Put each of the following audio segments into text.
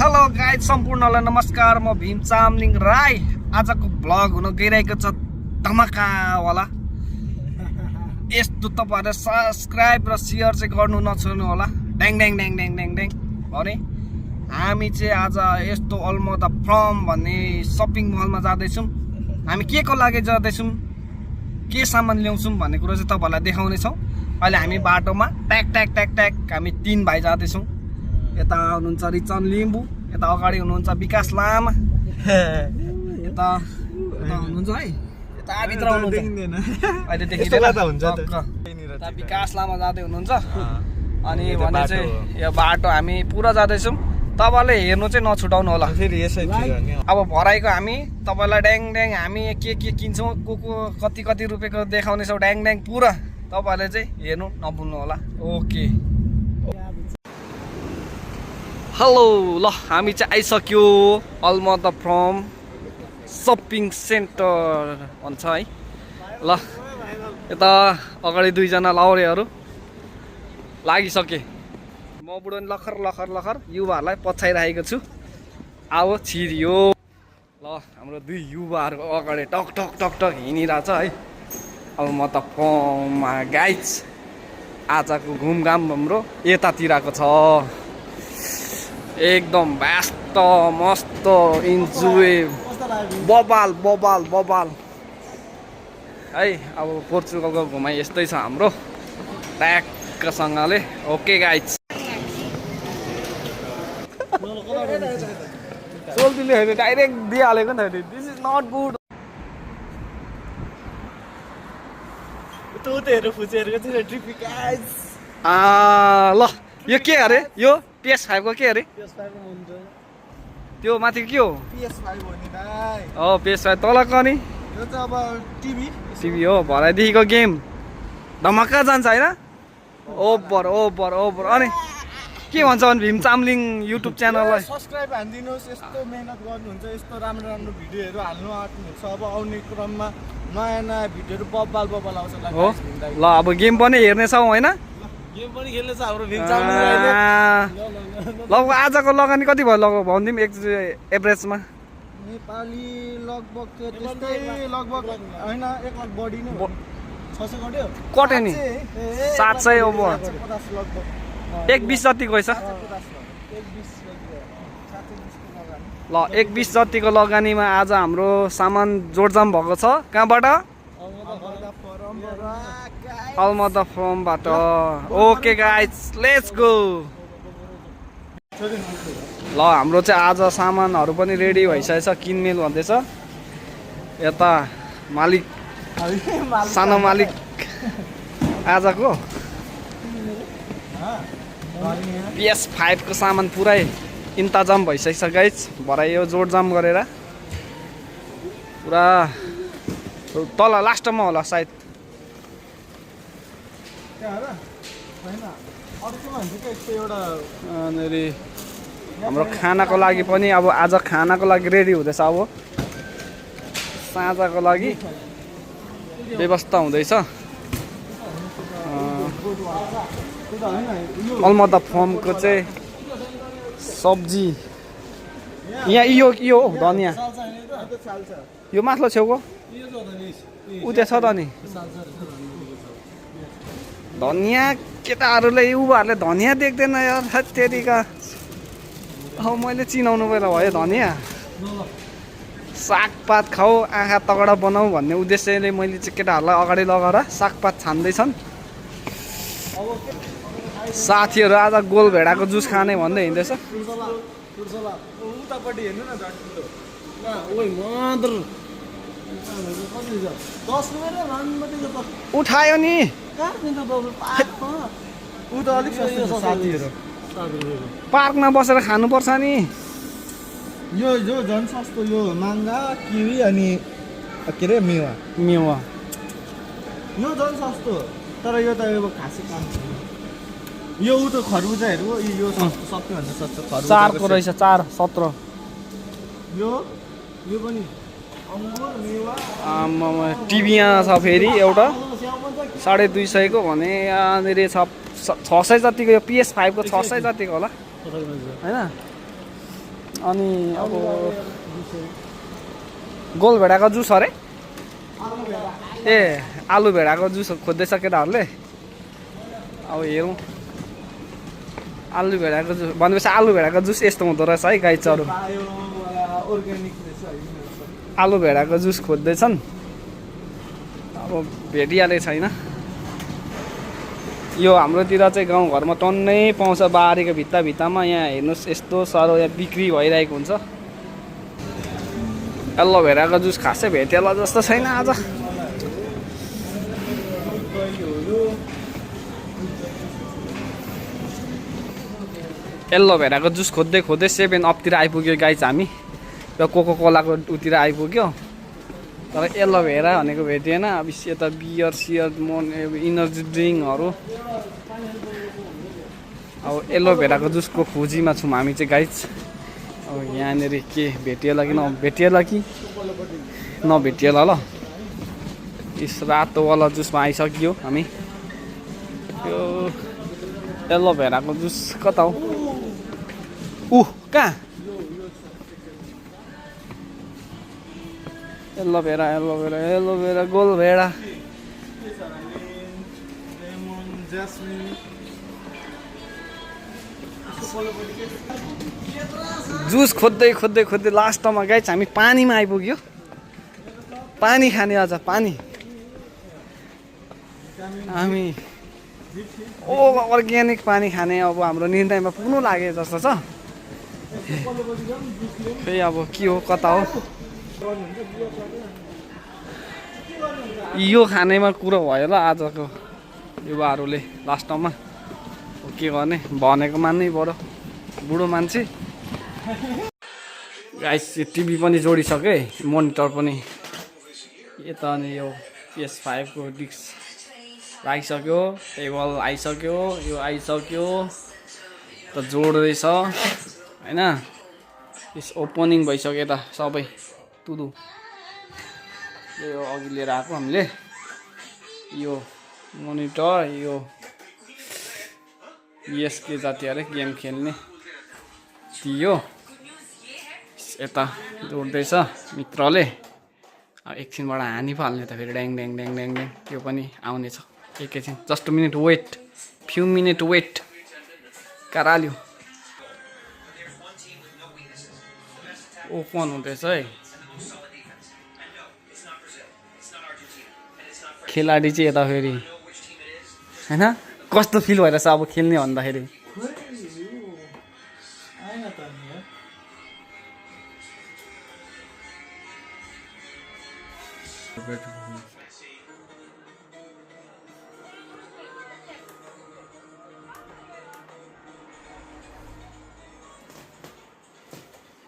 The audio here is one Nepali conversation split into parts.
हेलो गाइज सम्पूर्णलाई नमस्कार। म भीम चामलिङ राई। आजको भ्लग हुन गइरहेको छ धमाकावाला। यस्तो तपाईहरुले सब्स्क्राइब र शेयर चाहिँ गर्नु नछोड्नु होला। ड्याङ ड्याङ ड्याङ ड्याङ ड्याङ ड्याङ भने हामी चाहिँ आज यस्तो अलमोदा फ्रम भन्ने सपिङ मलमा जाँदैछौँ। हामी के को लागि जाँदैछौँ, के सामान ल्याउँछौँ भन्ने कुरा चाहिँ तपाईहरुलाई देखाउने छौँ। अहिले हामी बाटोमा ट्याक ट्याक ट्याक ट्याक हामी 3 भाइ जाँदैछौँ। यता हुनुहुन्छ रिचन लिम्बू, यता अगाडि हुनुहुन्छ विकास लामा, यता हुनुहुन्छ है, यता भित्र हुनुहुन्छ अहिले देखिँदैन यता विकास लामा जाँदै हुनुहुन्छ। अनि भने चाहिँ यो बाटो हामी पुरा जाँदैछौँ। तपाईले हेर्नु चाहिँ नछुटाउनु होला। फेरि यसै अब भराइको हामी तपाईलाई ड्याङ ड्याङ हामी के किन्छौँ, को कति कति रुपियाँको देखाउने छौँ ड्याङ ड्याङ पुरा। तपाईले चाहिँ हेर्नु नभुल्नु होला। ओके हेलो, ल हामी चाहिँ आइसक्यो अलमोदा फ्रम सपिङ सेन्टर भन्छ है। ल यता अगाडि 2 जना लाउरेहरू लागिसके। म बुढो लखर लखर लखर युवाहरूलाई पछाइरहेको छु। अब छिरियो। ल हाम्रो 2 युवाहरू अगाडि टक टक टक टक हिँडिरहेछ है। अब म त फर्ममा गाइज आजको घुमघाम हाम्रो यतातिरको छ। एकदम व्यस्त मस्त इन्जोय बबाल बबाल बबाल है। अब पोर्चुगलको घुमाइ यस्तै छ हाम्रो ट्याक्कसँगले। ओके गाइज सोल्टीले हेर्नु डाइरेक्ट दिइहालेको नि। This is not good. ल यो के अरे, यो PS5 को के अरे, त्यो माथि के हो? PS5 हो नि दाइ। PS5 तलको नि यो चाहिँ अब टिभी हो। भराइदेखिको गेम धमाका जान्छ हैन। Over over over. अनि के भन्छ भने भीम चामलिङ युट्युब च्यानललाई सब्स्क्राइब हान्दिनुहोस्। यस्तो मेहनत गर्नुहुन्छ, यस्तो राम्रो राम्रो भिडियोहरू हाल्नु आँट्नुहुन्छ। अब आउने क्रममा नयाँ नयाँ भिडियोहरू बब्बाल बब्बाल आउँछ। ल अब गेम पनि हेर्ने छौँ हैन। गेम पनि खेल्ने छ हाम्रो भीम चामलिङ राईले। ल आजको लगानी कति भयो लग भन्दिम एभरेजमा? नेपाली लगभग त्यस्तै लगभग हैन 1 लाख बढी नै हो। 600 कट्यो कटे नि 700 ओभर 50 लगभग 120 जति गएछ। ल 120 जतिको लगानीमा आज हाम्रो सामान जोडजाम भएको छ। कहाँबाट? अलमोदा फ्रमबाट। Okay guys let's go. ल हाम्रो चाहिँ आज सामानहरू पनि रेडी भइसकेछ। किनमेल भन्दैछ। यता मालिक सानो मालिक आजको PS5 को सामान पुरै इन्तजाम भइसकेछ गाइज। भरे यो जोडजाम गरेर पुरा तल लास्टमा होला सायद। हाम्रो खानाको लागि पनि अब आज खानाको लागि रेडी हुँदैछ। अब साँझको लागि व्यवस्था हुँदैछ। अलमोदा फर्मको चाहिँ सब्जी यहाँ यो हो धनियाँ। यो माथिल्लो छेउको उ त्यहाँ छ त नि धनियाँ। केटाहरूले युवाहरूले धनियाँ देख्दैन यार त्यतिका। अब मैले चिनाउनु बेला भयो धनियाँ। सागपात खाऊ आँखा तगडा बनाऊ भन्ने उद्देश्यले मैले चाहिँ केटाहरूलाई अगाडि लगाएर सागपात छान्दैछन्। साथीहरू आज गोल भेडाको जुस खाने भन्दै हिँड्दैछ। उठायो नि पार्कमा बसेर खानुपर्छ नि। यो झन् सस्तो। यो माङ्गा किवी अनि के अरे मेवा यो झन् सस्तो। तर यो त अब खासै काम छैन। यो त खरबुजाहरू हो। यो सबैभन्दा सस्तो खरबुजा 4 को रहेछ। 4 17। यो पनि टिभी यहाँ छ फेरि एउटा 250 को भने यहाँनिर छ 600 जतिको। यो PS5 को 600 जतिको होला हैन। अनि अब गोलभेडाको जुस अरे ए आलु भेडाको जुस खोज्दैछ केटाहरूले अब हेरौँ आलु भेडाको जुस भनेपछि आलु भेडाको जुस यस्तो हुँदो रहेछ है गाइजहरू आलु भेडाको जुस खोज्दैछन् अब भेटिहाले छैन यो हाम्रोतिर चाहिँ गाउँघरमा टन्नै पाउँछ बारीको भित्तामा यहाँ हेर्नुहोस् यस्तो साह्रो यहाँ बिक्री भइरहेको हुन्छ एलोभेराको जुस खासै भेटेला जस्तो छैन आज एलोभेराको जुस खोज्दै 7 अपतिर आइपुग्यो गाइज हामी र कोको कोलाको उतिर आइपुग्यो तर एलोभेरा भनेको भेटिएन अब यता बियर सियर इनर्जी ड्रिङ्कहरू अब एलोभेराको जुसको खोजीमा छौँ हामी चाहिँ गाइज अब यहाँनिर के भेटिएला कि नभेटिएला कि नभेटिएला ल यस रातोवाला जुसमा आइसक्यो हामी यो एलोभेराको जुस कता हो कहाँ एलोभेरा एलोभेरा एलोभेरा गोलभेडा जुस खोज्दै लास्टमा गाइज हामी पानीमा आइपुग्यो पानी खाने अझ पानी हामी अर्ग्यानिक पानी खाने अब हाम्रो निर्णयमा पुग्नु लागे जस्तो छ खै अब के हो कता हो यो खानेमा कुरो भयो ल आजको युवाहरूले लास्टमा के गर्ने भनेको मान्नै पर्यो बुढो मान्छे गाइस यो टिभी पनि जोडिसके मोनिटर पनि यता अनि यो PS5 को डिस्क आइसक्यो टेबल आइसक्यो यो आइसक्यो त जोड्दैछ हैन यस ओपनिङ भइसक्यो त सबै तुदु यो अघि लिएर आएको हामीले यो मोनिटर यो के जाति अरे गेम खेल्ने दियो यता जोड्दैछ मित्रले एकछिनबाट हानी फाल्ने त फेरि ड्याङ ड्याङ ड्याङ ड्याङ ड्याङ त्यो पनि आउनेछ एकैछिन just minute wait few minute wait कराल्यो ओपन हुँदैछ है खेलाडी चाहिँ यता फेरि हैन कस्तो फिल भइरहेछ अब खेल्ने भन्दाखेरि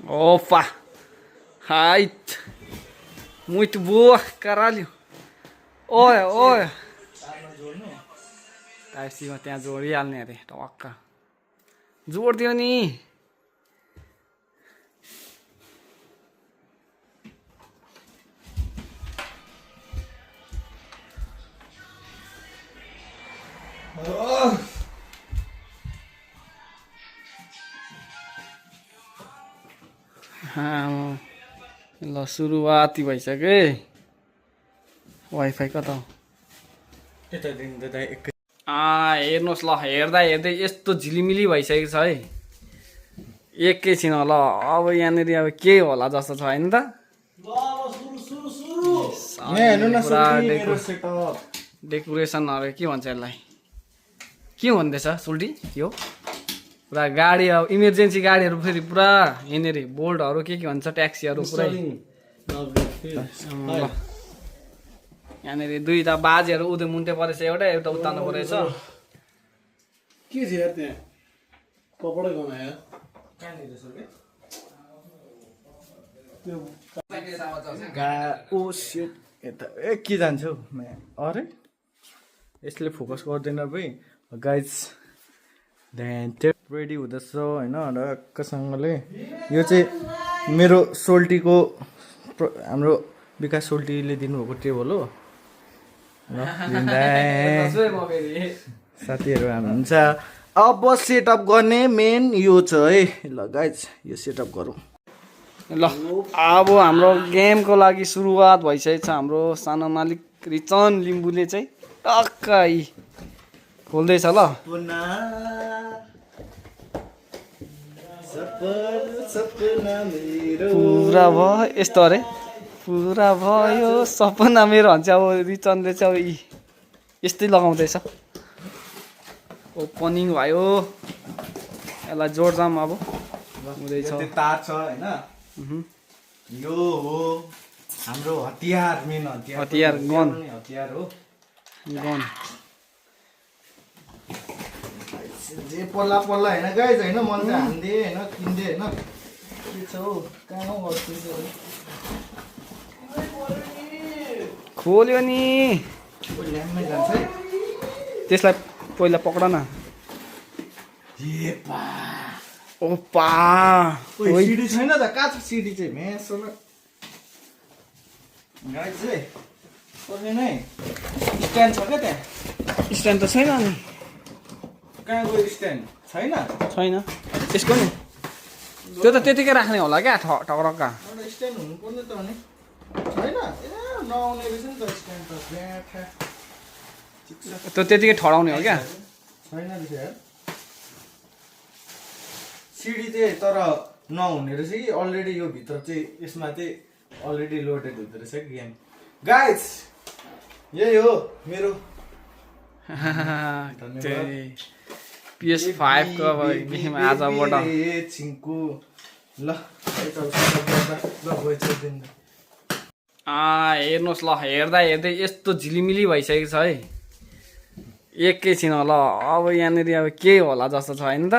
Opa! Haid! Muito boa, caralho! Olha, olha! Type-C त्यहाँ जोडिहाल्ने अरे टक्क जोडिदियो नि ल सुरुवाती भइसक्यो वाइफाई कता हो हेर्नुहोस् ल हेर्दा हेर्दै यस्तो झिलिमिली भइसकेको छ है एकैछिन ल अब यहाँनिर अब के होला जस्तो छ हैन त डेकोरेसनहरू के भन्छ यसलाई के भन्दैछ सुल्टी यो पुरा गाडी अब इमर्जेन्सी गाडीहरू फेरि पुरा यहाँनिर बोल्टहरू के भन्छ ट्याक्सीहरू पुरै यहाँनिर दुईटा बाजेहरू उधै मुन्टे परेछ एउटा उतार्नु परेछ के छ यार त्यहाँ कपडा गनायो ओ शिट यता के जान्छ हौ अरे यसले फोकस गर्दैन भाइ गाइज रेडी हुँदैछ होइन ढक्कसँगले यो चाहिँ मेरो सोल्टीको हाम्रो विकास सोल्टीले दिनुभएको टेबल हो साथीहरू हामी हुन्छ अब सेटअप गर्ने मेन यो छ है। ल गाइज यो सेटअप गरौँ। ल अब हाम्रो गेमको लागि सुरुवात भइसकेको छ। हाम्रो सानो मालिक रिचन लिम्बूले चाहिँ टक्कै खोल्दैछ ल। पुरा भयो यस्तो अरे पुरा भयो सपना मेरो भन्छ अब रिचनले चाहिँ अब यस्तै लगाउँदैछ। ओपनिङ भयो यसलाई जोड्छौँ अब हुँदैछ। तार छ होइन यो हो हाम्रो हतियार मेन हतियार गन हतियार हो गन जे पल्ला पल्ला होइन गाइज होइन मन चाहिँ हान्दे होइन किन्दे होइन के छ हौ कहाँ हौ खोल्यो नि ल्याम्मै जान्छ है। त्यसलाई पहिला पक्ड न। ओपा सिडी छैन त कहाँ छ सिडी चाहिँ मेसोमा गाइज चाहिँ पर्दैन है। स्ट्यान्ड छ क्या त्यहाँ स्ट्यान्ड त छैन नि। कहाँ गयो स्ट्यान्ड छैन छैन त्यसको नि त्यो त त्यतिकै राख्ने होला क्या ठक्रक्का। एउटा स्ट्यान्ड हुनु पर्ने त भने छैन ए नआउने रहेछ नि त स्ट्यान्ड त ब्याठा त्यो त्यतिकै ठडाउने हो क्या। छैन रहेछ यार सिडी चाहिँ तर नहुने रहेछ कि अलरेडी यो भित्र चाहिँ यसमा चाहिँ अलरेडी लोडेड हुँदो रहेछ कि गेम। गाइज यही हो मेरो PS5 को अब गेम आजबाट छिङ्कु ल हेर्नुहोस् ल हेर्दा हेर्दै यस्तो झिलिमिली भइसकेको छ है एकैछिन ल। अब यहाँनिर अब के होला जस्तो छ होइन त।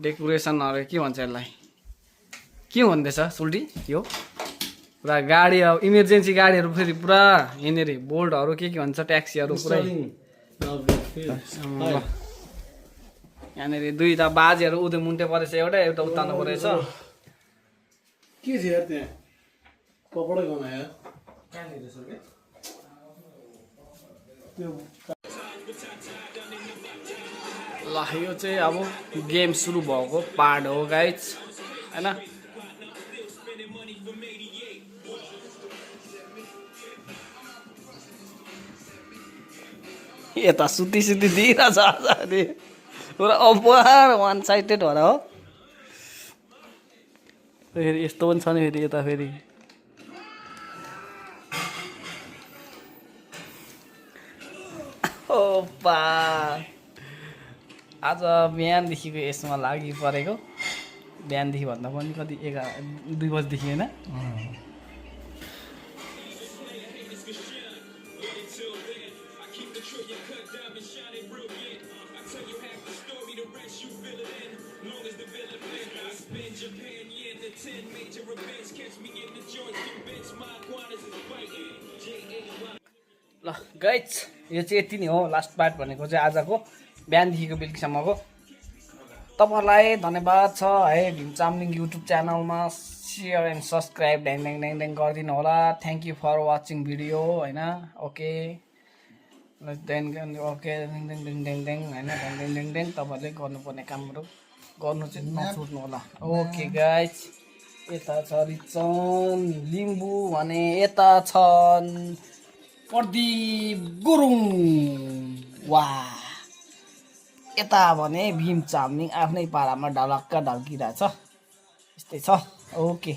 डेकोरेसनहरू के भन्छ यसलाई के भन्दैछ सुल्टी यो पुरा गाडी अब इमर्जेन्सी गाडीहरू फेरि पुरा यहाँनिर बोल्टहरू के भन्छ ट्याक्सीहरू पुरै यहाँनिर दुईवटा बाजेहरू उधै मुन्टे परेछ एउटा एउटा उताल्नु परेछ। के छ यार त्यहाँ कपडा गनायो ल यो चाहिँ अब गेम सुरु भएको पार्ट हो गाइज होइन। यता सुती सुती दिइरहेछ अरे पुरा अपार वान साइडेड होला हो। फेरि यस्तो पनि छ नि फेरि यता फेरि ओपा आज बिहानदेखिको यसमा लागि परेको। बिहानदेखि भन्दा पनि कति 2 बजीदेखि होइन। ल गाइज यो चाहिँ यति नै हो लास्ट पार्ट भनेको चाहिँ आजको बिहानदेखिको बेलुकीसम्मको। तपाईँहरूलाई धन्यवाद छ है भीम चामलिङ युट्युब च्यानलमा सेयर एन्ड सब्सक्राइब ड्याङ ड्याङ ड्याङ ड्याङ गरिदिनु होला। Thank you for watching video होइन। ओके देन ओके ड्याङ ड्याङ ड्याङ ड्याङ ड्याङ होइन ड्याङ ड्याङ ड्याङ ड्याङ तपाईँहरूले गर्नुपर्ने कामहरू गर्नु चाहिँ नछुट्नु होला। ओके गाइज यता छ रिचन लिम्बू भने यता छन् प्रदीप गुरुङ वाह यता भने भीम चामलिङ आफ्नै पारामा ढलक्क ढल्किरहेछ यस्तै छ। ओके